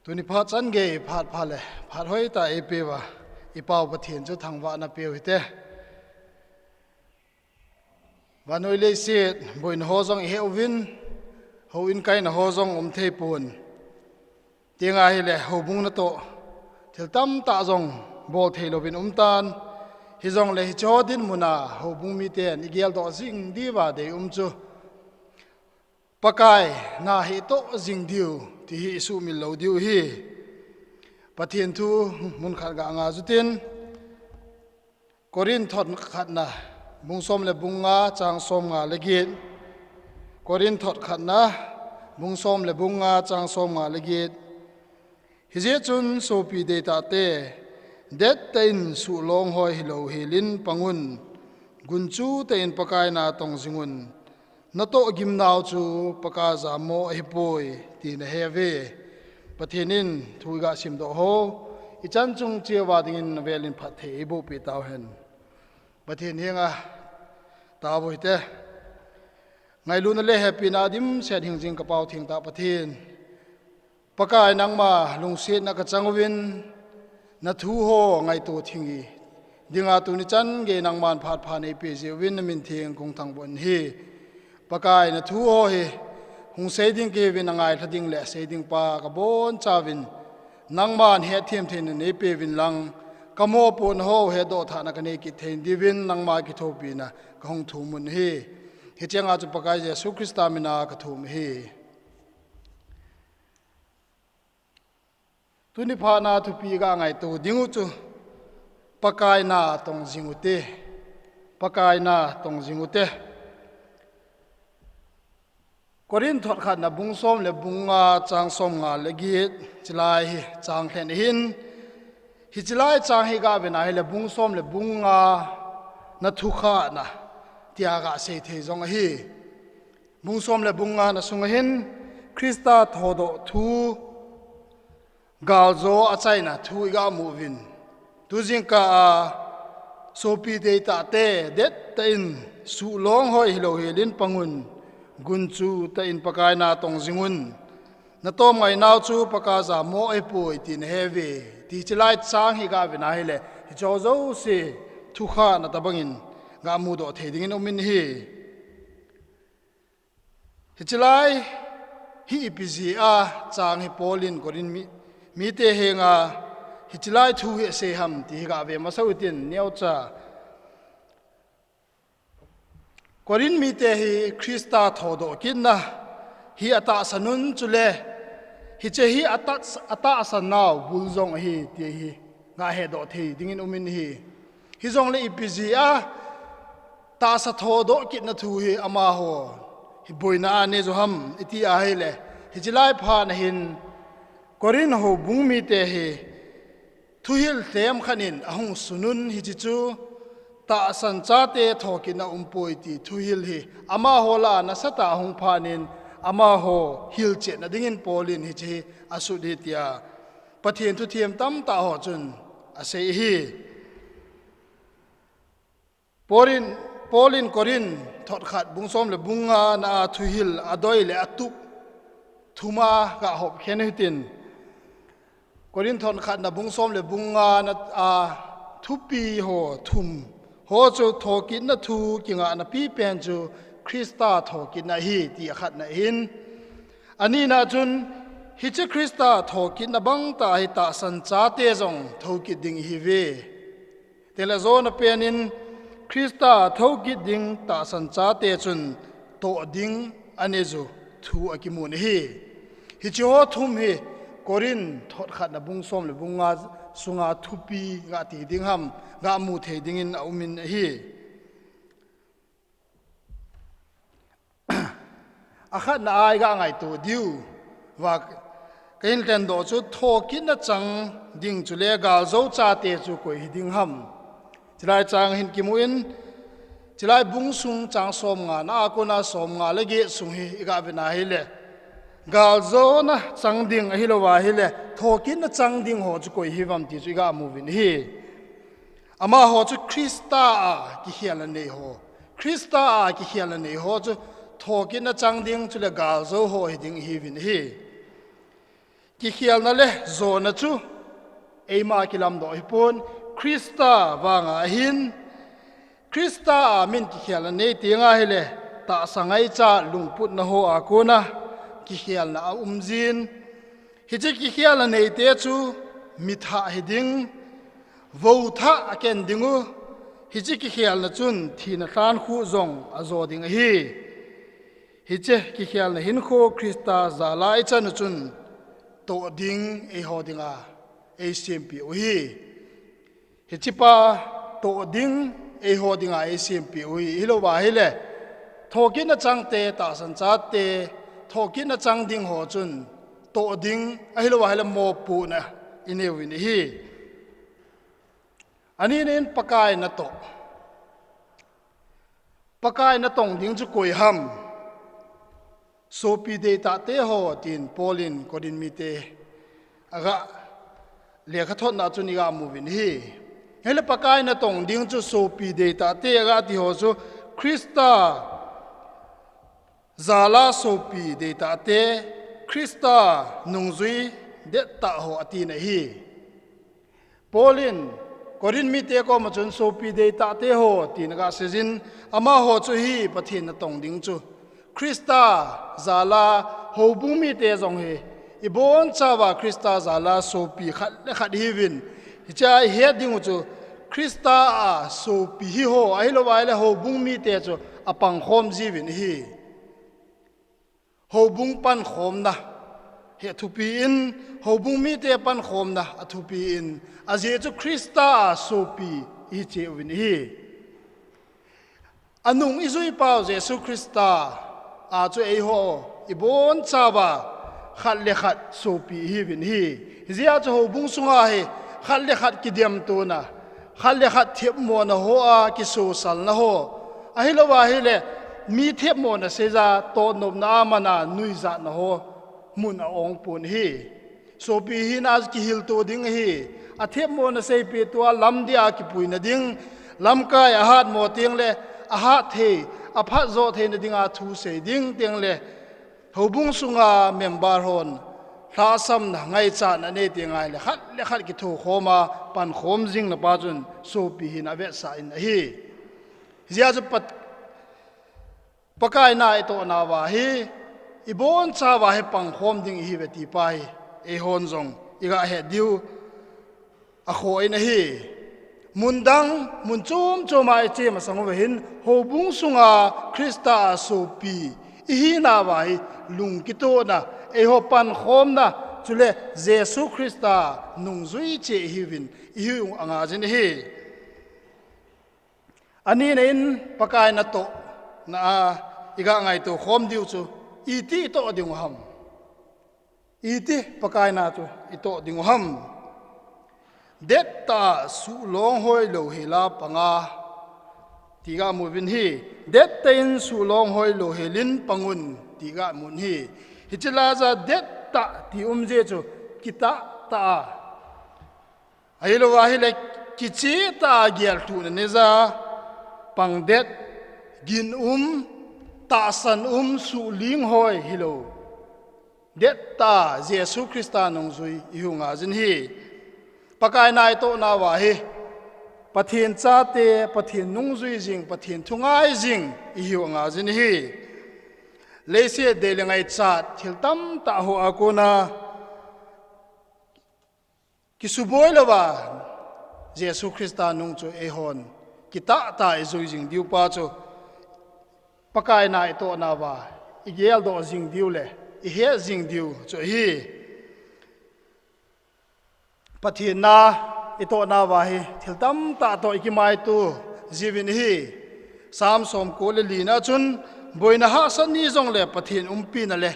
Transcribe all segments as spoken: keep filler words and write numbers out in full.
Tuni phat chan gei phat pha le phat hoi ta eipeuva, i Pau Pathen chu thangvahna peu hite. Vannoi leiset boina ho jong i he uvin, houin kaina ho jong um thei pon. Tenga hile houbung natoh thil tamtah jong bol thei louvin um tan. Hijongle hiche ho dinmun a houbung miten i geldoh jing diuva deium chu Pakai na hi toh jing diu, ti hi i sumil lou diu hi. Pathen thu mun khat ga nga jutin, Korinth thot khatna, bung som le bung nga, chang som nga le get. Korinth thot khatna, bung som le bung nga, chang som nga le get. Hijeh chun sopi deitahte, dettah in suhlong hoi hilou helin pangun, gunchu tah in Pakai na tong jingun, natoh gimnau chu Pakai jamo ahipoi, ti na he uve. Pathen in thu i ga simdoh ho, i chan chung cheuva dingin na velin phatthei eiboh peh tauhen. Pathen henga tao hite. Ngailutna le hepina dimset hingjing ka Pau thengtah Pathen. Pakai nangma lungsetna ka chang uvin, na thu ho ngaito thei dinga tuni chan gei nangman phat pha nei peh jeh uvin na min theng kong thangvah in hi. Pakai na thu ho hi hung sei ding ka hi uvin, a ngailha ding le sei ding pa ka boncha uvin, nangman hetthem theina nei peh uvin lang, ka mopohna ho hetdoh thahna ka nei kit thei diuvin nangma kithopina ka hung thum un hi. Hiche nga chu Pakai Jesu Christa mina ka thum hi. Tuni phat na thupi ga ngaito ding u chu, Pakai na tong jing ute. Pakai na tong jing ute. Korinth thot khatna bung som le bung nga, chang som nga le get, chilai hi chang lhen hin. Hiche lai chang hi ga vena hile bung som le bung nga na thukhahna tia ga sei thei jong ahi. Bung som le bung nga na sunga hin Christa thodoh thu, galjo achaina thu i ga mu uvin. Tu jingkah a sopi deitahte, dettah in suhlong hoi hilou helin pangun, gunchu tah in Pakai na tong jingun, na tom ngainau chu Pakai jamo ahipoi, ti na he uve. Ti hiche lai chang hi ga vena hile, hiche ho jouse thukhahna tobangin ga mudoh thei dingin um in hi. Hiche lai hi ipi jeh a chang hi Paul in Korinth mi, mite henga hiche lai thu hi asei ham ti hi ga ve masa utin neocha. Korinth mite hi Christa thodoh kitna hi atahsan un chule hiche hi atah, atahsan nau bul jong ahi ti hi ga hedoh thei dingin um in hi. Hijongle ipi jeh a tahsa thodoh kitna thu hi amaho hi boina a nei u ham iti ahile, hiche lai phat na hin Korinth houbung mite hi thuhil lhem khat in ahung sun un, hiche chu tahsan chate thokitna umpoi ti thuhil hi amaho lah a nasatah a hung phat in amaho hilchetna dingin Paul in hiche hi asut hi tia Pathen thuthem tamtah ho chun asei hi. Paul in, Paul in Korinth thot khat bung som le bung nga na a thuhil adoi le atup thum a ga hop khen hitin. Korinth thot khatna bung som le bung nga na a thupi ho thum ho chu thokitna thu kingahna pipen chu Christa thokitna hi ti akhatna hin. Anina chun hiche Christa thokitna bang tah hi tahsan chate jong thokit ding ihiuve. Tengle jona pen in Christa thokit ding tahsan chate chun toh ding anei u thu akimun ahi. Hiche ho thum hi Korinth thot khatna bung som le bung nga sunga thupi ga ti ding ham, ga mu thei dingin aum in ahi. Akhatna a i ga ngaito diu va ka hin lhendoh chu thokitna chang ding chule galjo chate chu koi hi ding ham. Chilai chang hin kimu in, chilai bung sung chang som nga na a kona som nga le get sung hi i ga vena hile, galjona chang ding ahilou va hile thokitna chang ding ho chu koi hi uvam ti chu i ga mu uvin hi. Amaho chu Christa a kikhelna nei ho. Christa a kikhelna nei ho chu thokitna chang ding chule galjo ho hi ding ihiuvin hi. Kikhelna le jona chu eima kilamdoh hipon, Christa vanga ahin, Christa a min kikhelna nei tenga hile, tahsa ngaicha lungputna hoa kona kikhelna aumjin. Hiche kikhelna neite chu mithah hiding, vouthah aken dingu, hiche kikhelna chun thina lhankhuh jong ajo ding ahi. Hiche kikhelna hinkho Christa jala ichan u chun toh ding eiho dinga eisempeh u hi. Hichepa toh ding eiho dinga eisempeh u hi. Hilouva hile, thokitna changte, tahsan chate, thokitna chang dingho chun toh ding, ahilouva hile mopohna ineuvin ahi. Anina in Pakai natoh. Pakai natong ding chu koi ham? Sopi deitahte ho, tin Paul in Corinth mite aga lekhathotna chun iga muvin ahi. Hile Pakai natong ding chu sopi deitahte aga tiho chu Christa jala sopi deitahte, Christa nungjui dettah ho atina ahi. Paul in Corinth mite koma chun sopi deitahte ho tin aga seijin, amaho chu hi Pathen natong ding chu Christa jala houbung mite jong hi ibonchauva Christa jala sopi khat le khat ihiuvin, hichea ihet dingu chu Christa a sopi hiho ahilouva hile houbung mite chu apangkhom jiuvin ahi. Houbung pankhomna hi athupi in, houbung mite pankhomna athupi in, ajeh chu Christa a sopi ihi cheh uvin ahi. Anung ijuipau Jesu Christa a chu eiho ibonchauva khat le khat sopi ihiuvin ahi. Hijeh a chu houbung sunga hi khat le khat kidemtona, khat le khat themmona hoa kisosalna ho, ahilouva hile mi themmona seija totnopna a mana nuijatna ho mun aongpon ahi. Sopi hina kihilto ding ahi. Athemmona seipeh tua lamdia kipuina ding, lamkai ahatmo tengle ahat thei, aphatjo theina dinga thu sei ding tengle, houbung sunga member hon lhahsamna, ngaichatna nei tenga hile khat le khat kithokhoma pankhom jingna pa chun sopi hina avetsah in ahi. Hijeh a chu Pat-, Pakai na itohnauva hi ibonchauva hi pangkhom ding ihiuve ti pa hi eihon jong iga het diu akhoh in ahi. Mundang, mun chom choma ichem masang uva hin, houbung sunga Christa a sopi ihinauva hi lungkitohna, eiho pankhomna, chule Jesu Christa nungjui cheh ihiuvin, ihiu angajin ahi. Anina in Pakai natohna a iga ngaito khom diu chu, iti itoh dingu ham? Iti Pakai na chu itoh dingu ham? Dettah a suhlong hoilou hela panga, ti ga muvin ahi. Dettah in suhlong hoilou helin pangun, ti ga mun ahi. Hiche laiya dettah ti umjeh chu kitahtah a, ahilouva hile kichehtah a geltuhna neija, pangdet, gin um, tahsan um, suhling hoi hilou, dettah a Jesu Christa nungjui ihiu ngajin ahi. Pakai na itohnauva hi Pathen chate, Pathen nungjui jing, Pathen thungai jing ihiu angajin ahi. Leiset dei le ngaichat thil tamtah hoa kona kisuboi louva Jesu Christa nung chu eihon kitahtah a ijui jing diu pa chu, Pakai na itohnauva igeldoh jing diu le ihet jing diu chu ahi. Pathen na itohnauva hi thil tamtah toh ikimaito jiuvin ahi. Psalm somko le lina chun, boina hahsat ni jongle Pathen umpina le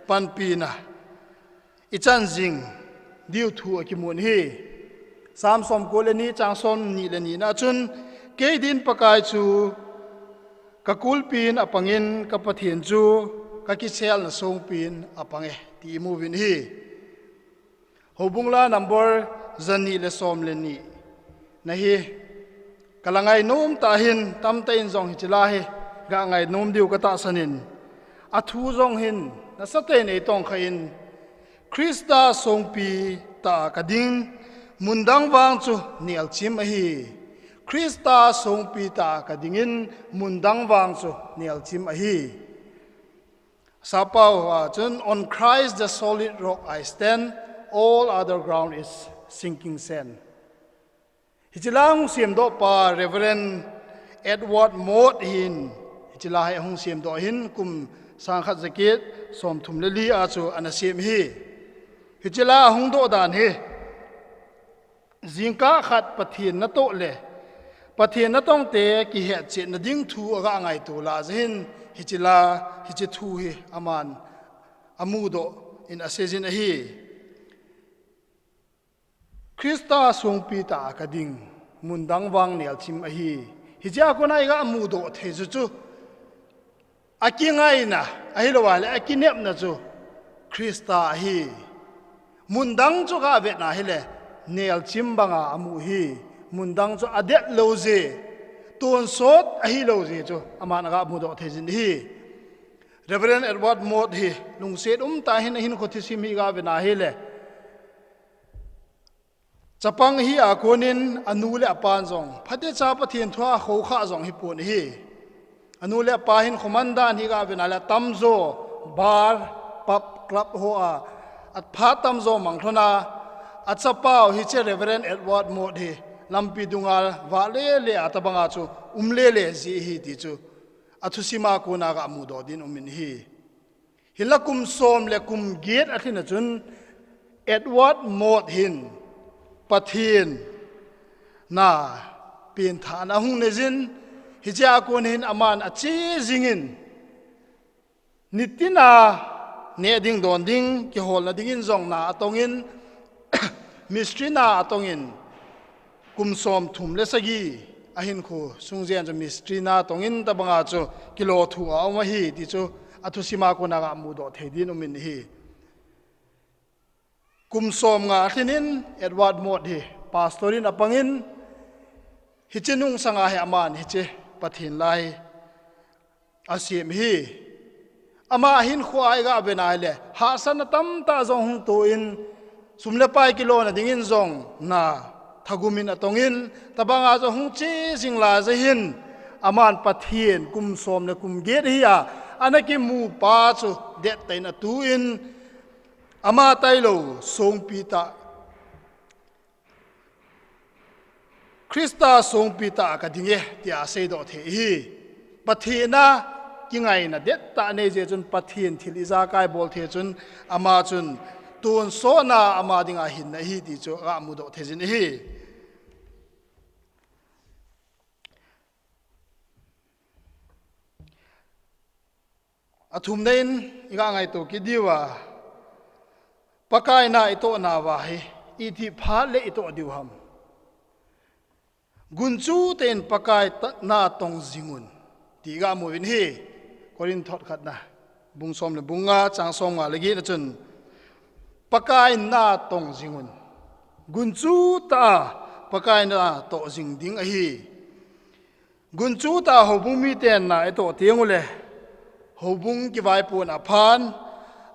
panpina ichan jing diu thu akimun ahi. Psalm somko le ni chang somni le nina chun, kei din Pakai chu kakulpin apangin, ka Pathen chu kakichelna songpin apange, ti imuvin ahi. Houbung la number jani le som le ni na hi kalangai nomtah hin, tamtah in jong hiche la hi ga ngai nom diu katahsan in, athu jong hin nasatah in eitongkha in, Krista songpi ta kading, mundang vang chu nelchim ahi. Krista songpi ta kadingin, mundang vang chu nelchim ahi. Sapau a chun, "On Christ the solid rock I stand, all other ground is sinking sand." Hichila hung siamdoh pa Reverend Edward Mott hin, hichila hi hung siamdoh hin kum sangkhat jakiet somthum le li a chu ana siam hi. Hichila hung doh dan hi, jingkah khat Pathian natoh le Pathian natongte kihetchetna ding thu aga ngaito lah jeh hin, hichila, hiche thu hi aman amudoh in aseijin ahi. Krista songpi ta kading, mundang vang nelchim ahi. Hichea kona iga mudoh thei chu chu, akingaina, ahilou le akinepna chu Krista ahi. Mundang chu ga vetna hile, nelchim banga amu hi. Mundang chu adetlou jeh, tonsot ahilou jeh chu aman aga mudoh theijin ahi. Reverend Edward Mott hi lungset umtah in ahinkho thusim hi ga vetna hile, chapang hia konin anu le apan jong phatecha Pathen thua khoukhah jong hipon ahi. Anu le apa hin khoman dan hi ga vetna le, atamjo bar, pub, club hoa aphat tamjo manglhona, achapau hiche Reverend Edward Mott hi lampi dunga vahle le a tobanga chu umle le ji ahi ti chu athusima kona ga mudoh din umin ahi. Hinla kum som le kum get alhin a chun Edward Mott hin Pathen na pengthahna ahung neijin, hichea kon hin aman ache jingin, nitina neh ding don ding kiholna dingin jong na atongin, mystery na atongin, kum somthum le sagi ahinkho sungjen chu mystery na tongin tobanga chu kilothuh a um ahi ti chu athusima kona ga mudoh thei din umin ahi. Kum somnga alhinin Edward Mott hi pastor in apangin, hiche nungsanga hi aman hiche Pathen la hi asem hi. Ama hinkhoa iga vetna hile, hahsatna tamtah jong hung toh in, sum le pai kilona dingin jong na thagumin atongin, tobanga jong hung che jing lah jeh hin, aman Pathen kum som le kum get hia ana kimupa chu dettah in atuh in, ama tailou songpi tah, Krista songpi tah kadinge tia aseidoh thei ahi. Pathen a kingaina dettah anei jeh chun, Pathen thil ijakai bol thei chun, ama chun tonsotna ama dinga hinna ahi ti chu aga mudoh theijin ahi. Athumna in iga ngaito kit diuva, Pakai na itohna uva hi itih phat le itoh diu ham? Gunchutein Pakai na tong jingun, ti iga mu uvin ahi. Corinth thot khatna, bung som le bung nga, chang somnga le get na chun, Pakai na tong jingun. Gunchutah a Pakai na toh jing ding ahi. Gunchutah a houbung miten na itoh tengule, houbung kivaipuna aphan,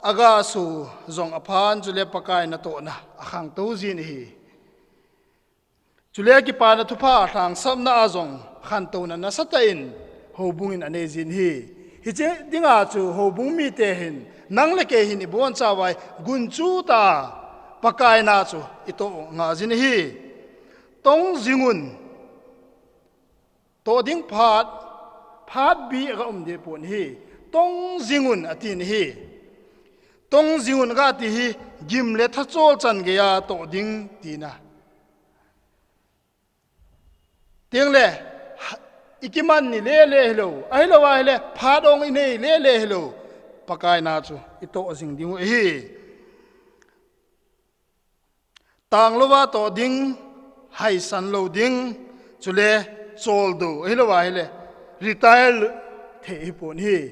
agaso jong aphan, chule Pakai natohna akhangtou jin ahi. Chule kipana thupha lhangsapna a jong khantouna nasatah in houbung in anei jin ahi. Hiche dinga chu houbung mite hin, nang le kei hin ibonchauva gunchutah a Pakai na chu itoh ngah jin ahi. Tong jingun, toh ding phat, phat bih aga um dehpon ahi. Tong jingun atin ahi. Tong jingun agati hi gim le thachol chan geiya toh ding tina. Tengle, ikiman ni lele hilou, ahilou ahile phat ong inei lele hilou, Pakai na chu itoh jing dingu ahi. Tanglouva toh ding, haisan lou ding, chule choldo, ahilou ahile retire thei hipon ahi.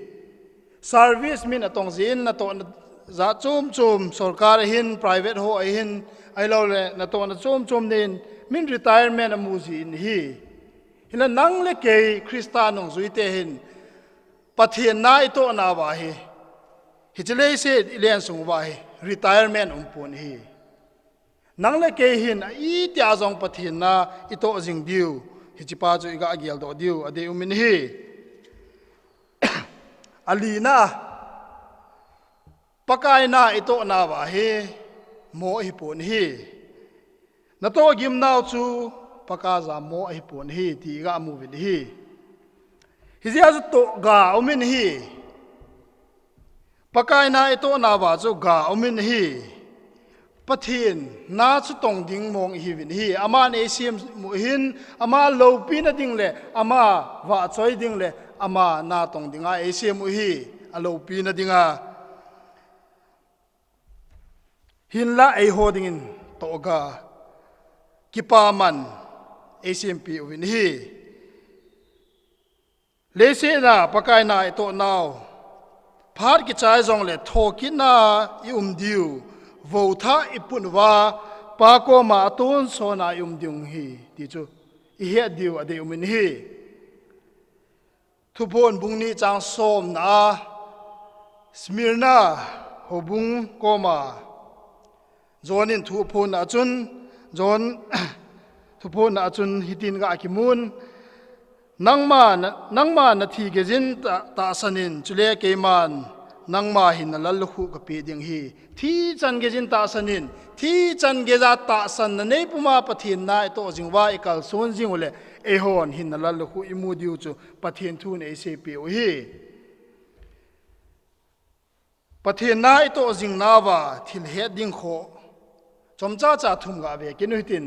Service min atong jin, natohna jat chom chom, sorkar ahin, private ho ahin, ahiloule natohna chom chom nein, min retirement amu jin ahi. Hinla nang le kei Christa nungjuite hin, Pathen na itohna uva hi, hiche leiset ilen sung uva hi, retirement umpon ahi. Nang le kei hin a itia jong Pathen na itoh jing diu, hichepa chu iga geldoh diu adei umin ahi. Alina, Pakai na itoh nauva hi mo ahipon ahi. Natoh gimnau chu Pakaiya mo ahipon ahi ti iga mu uvin ahi. Hijeh a chu tohga umin ahi. Pakai na itoh nauva chu ga umin ahi. Pathen na chu tong ding mong ihiuvin ahi. Aman eisem u ahin, ama loupina ding le ama vahchoi ding le ama na tong dinga eisem u ahi, aloupina dinga. Hinla eiho dingin tohga, kipaman eisempeh uvin ahi. Leiset a Pakai na itoh nau, phat kichai jongle thokitna ium diu, vou thah iput uva, Pa koma atonsot a ium ding ahi ti chu ihet diu adei umin ahi. Thuphon bung ni chang somna a, Smyrna houbung koma John in thu aphonna a chun, John thu aphonna a chun hitin ga kimun, nangma na, nangma nathi geijin ta, tahsan in, chule keiman nangma hin nalallukhuh kapeh ding ahi. Thi chan geijin tahsan in, thi chan geija tahsan na nei puma Pathen na itoh jing uva ikalson jing ule, eihon hin nalallukhuh imu diu chu Pathen thun eiseipeh u ahi. Pathen na itoh jing nauva thil het ding kho chomcha cha thum ga ve kit u hitin,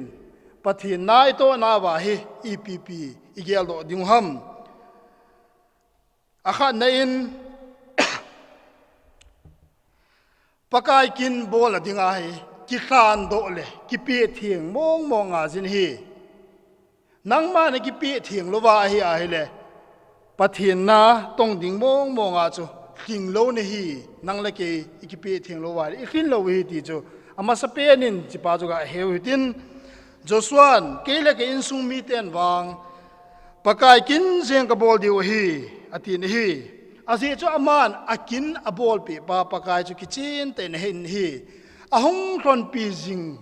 Pathen na itoh nauva hi ipi ipi igeldoh diu ham. Akhatna in, Pakai kin bol a dinga hi kilhandoh le kipeh theng mong mong ngaijin ahi. Nangma nakipeh theng louva ahi ahile, Pathen na tong ding mong monga chu lhinglou nahi, nang le kei ikipeh theng louva le ilhin lou ahi ti chu amasapen in hichepa chu ga heu hitin, Joshua'n, kei le ka insung miten vang Pakai kin jeng kabol diu ahi, atin ahi. Ajeh chu aman akin abolpeh pa Pakai chu kichen tah in ahet in ahi. Ahung lhonpi jing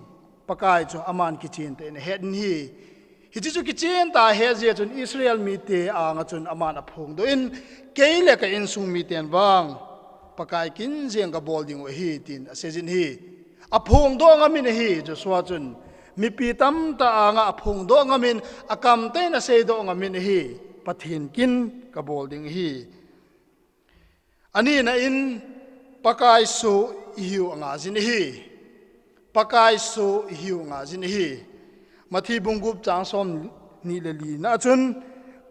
Pakai chu aman kichen tah in ahet in ahi. Hiche chu kichen tah a ahet jeh chun Israel mite anga chun aman aphongdoh in, kei le ka insung miten vang Pakai kin jeng kabol diu ahi, tin aseijin ahi. Aphongdoh ngamin ahi, Joshua chun. Mipi tamtah anga aphongdoh ngamin, akamtah in aseidoh ngamin ahi. Pathen kin kabol ding ahi. Anina in Pakai soh ihiu angaijin ahi. Pakai soh ihiu angaijin ahi. Mathi bung gup chang somni le lina a chun,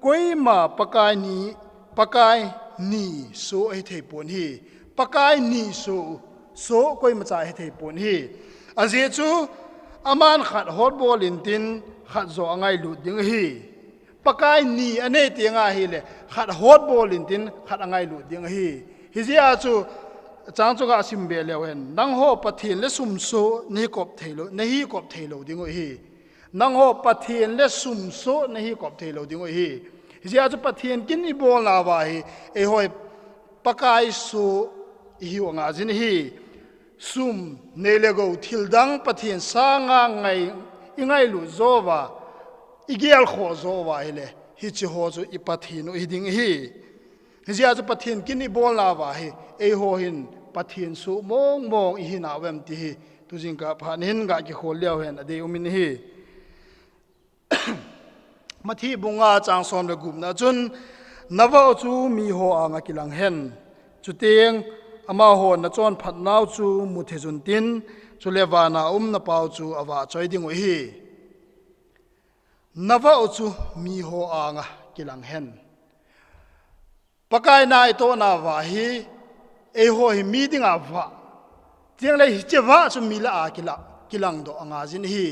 koima Pakai ni, Pakai ni soh ahithei pon ahi. Pakai ni soh, soh koimacha ahithei pon ahi. Ajeh chu, aman khat hotbol intin, khat joh angailut ding ahi. Pakai ni anei tenga ahile, khat hotbol intin, khat angailut ding ahi. Hijeh a chu, chang chu ga simbe leu hen, nangho Pathen le sum soh nahi kop theilou, nahi kop theilou diu ahi. Nangho Pathen le sum soh nahi kop theilou diu ahi. Hijeh a chu Pathen kin ibolnauva hi, eiho hi Pakai soh ihiu angaijin ahi. Sum, nei le gou, thildang Pathen sanga ngai, ingailut jouva, igelkhoh jouva ahile, hicheho chu iPathen u hiding ahi. Hijeh a chu Pathen kin ibolnauva hi, eiho hin Pathen soh mong mong ihinau vem ti hi, tujingkah phat hin ga kikhol leu hen adei umin ahi. Mathi bung nga chang som le gupna chun, navah u chu miho anga kilang hen. Chuteng, amahon nachonphatnau chu mutheijun tin, chule vana um napau chu avahchoi diu ahi. Navah u chu miho anga kilang hen. Pakai na itohnauva hi, eiho hi mi dinga vah. Chuteng le hiche vah chu mi lah a kila, kilangdoh angaijin ahi.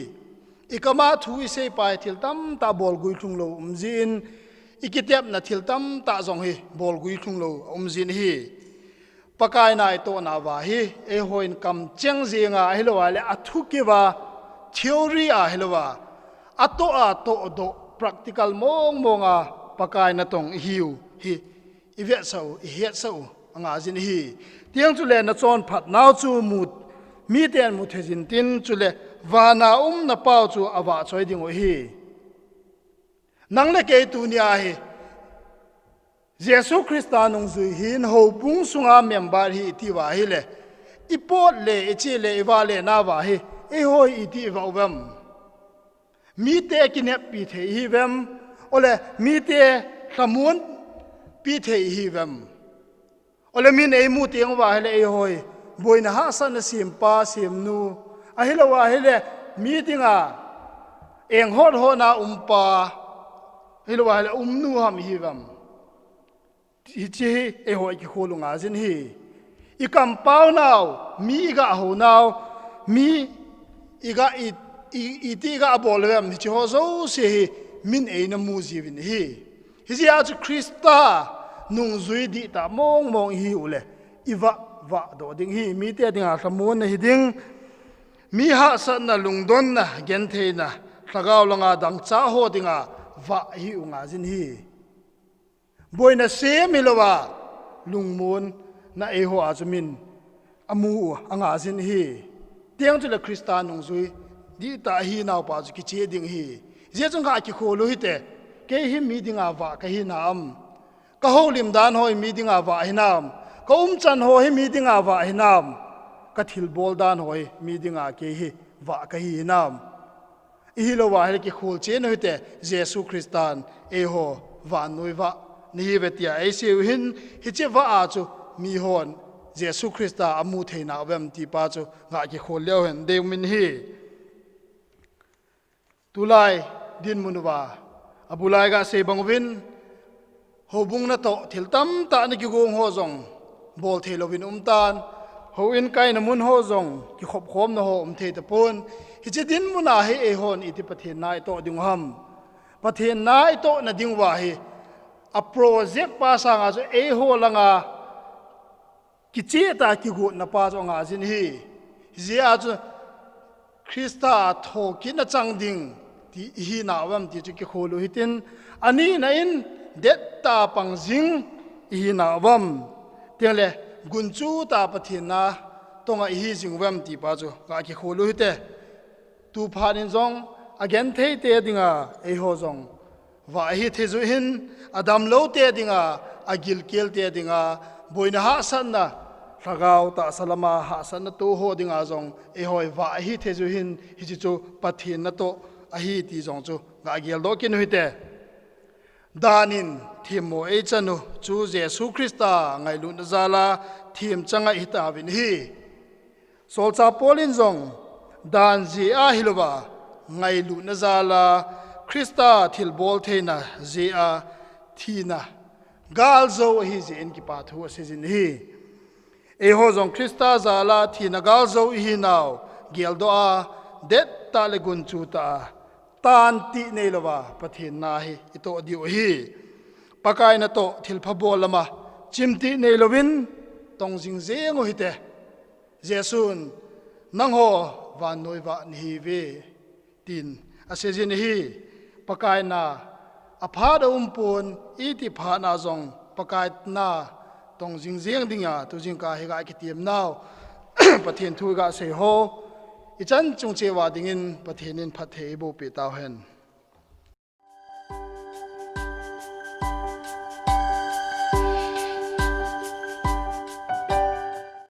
Ikama thu iseipa hi thil tamtah bolgui lhunglou umjin, ikitepna thil tamtah jong hi bolgui lhunglou aumjin ahi. Pakai na itohnauva hi, eihon kamcheng jenga ahilouva le athukiuva, theory a ahilouva, atoh a tohdoh, practical mong monga Pakai natong ihiu hi, ivetsah u, ihetsah u angaijin ahi. Chuteng chule nachonphatnau chu mu, miten mu thei jin tin, chule vana um na pau chu avahchoi ding u ahi. Nang le kei tunia hi Jesu Christa nungjui hin houbung sunga member hi iti uva ahile, i pot le, i che le, i vah le nauva hi, eiho hi iti i vah uvem? Mite kineppi thei ihi uvem? Ole mite lhamon pi thei ihi uvem? Ole min eimu teng uva ahile eiho hi boina hahsatna sempa, semnu, ahilou ahile mi dinga enghot hotna umpa, ahilou ahile umnu ham ihi uvem? Hiche hi eiho i kikhol u ngai jin ahi. I kampau nau, mi i ga hou nau, mi i ga i, i, iti i ga bol uvem, hiche ho jouse hi min eina mu jiuvin ahi. Hijeh a chu Christa nungjui dihtah mong mong ihi u le, i vah, vah doh ding ahi, mite dinga lhamon ahi ding, mi hahsatna, lungdonna, gentheina, lhagao langa dangchah ho dinga vah ihi u ngai jin ahi. Boina sem hilouva, lungmonna eiho a chu min amu u angai jin ahi. Tiang chule Christa nungjui dihtah ahi naupa chu kicheh ding ahi. Hijeh chun ga kikhol u hite, kei hi mi dinga vah kahi nam? Ka houlim dan ho hi mi dinga vah ahi nam? Ka umchan ho hi mi dinga vah ahi nam? Ka thilbol dan ho hi mi dinga kei hi vah kahi nam? Ihilouva ahile kikhol chen u hite, Jesu Christan eiho vannoi vah nahi uve tia eisei u hin, hiche vah a chu mihon Jesu Christa amu thei nau vem ti pa chu ga kikhol leu hen deium in ahi. Tulai dinmun uva, abulai ga sei bang uvin, houbung natoh thil tamtah na kigong ho jong bol thei louvin um tan, houin kaina mun ho jong kikhop khomna ho um thei tapon. Hiche dinmun a hi eihon iti Pathen na itoh ding u ham? Pathen na itohna ding uva hi, a project pa sanga chu eiho langa kicheh tah kigotna pa chu angai jin ahi. Hijeh a chu Christa thokit na chang ding ti ihi nau vem ti chu kikhol u hitin, anina in dettah pang jing ihi nau vem? Tiang le gunchu tah Pathen na tonga ihi jing vem ti pa chu ga kikhol u hite. Tuphat in jong agenthei te dinga eiho jong vah ahi thei jiu hin, adamlou te dinga, agilkel te dinga, boina hahsatna, lhagao tahsa lama hahsatna toh ho dinga jong eiho vah ahi thei jiu hin, hiche chu Pathen natoh ahi ti jong chu ga geldoh kit u hite. Dan in themmo eichan u chu Jesu Christa ngailutna jal a themchang a ihi tauvin ahi. Solchah Paul in jong dan jeh a hilouva, ngailutna jal a, Christa thilbol theina jeh a thina galjou ahi jeh in kipa thu asei jin ahi. Eiho jong Christa jal a thina galjou ihi nau geldoh a, dettah le gunchu tah a, tantih neilouva Pathen na hi itoh diu ahi. Pakai natoh thilpha bol lama chimtih neilouvin tong jingjeng u hite. Jesun, nangho vannoi vah nahiuve, tin asei jin ahi. Pakai na aphat aumpon, iti phat na jong Pakai na tong jingjeng dinga tu jingkah hi ga kitem nau, Pathen thu ga sei ho, ichan chung cheh uva dingin Pathen in phatthei eiboh peh tauhen.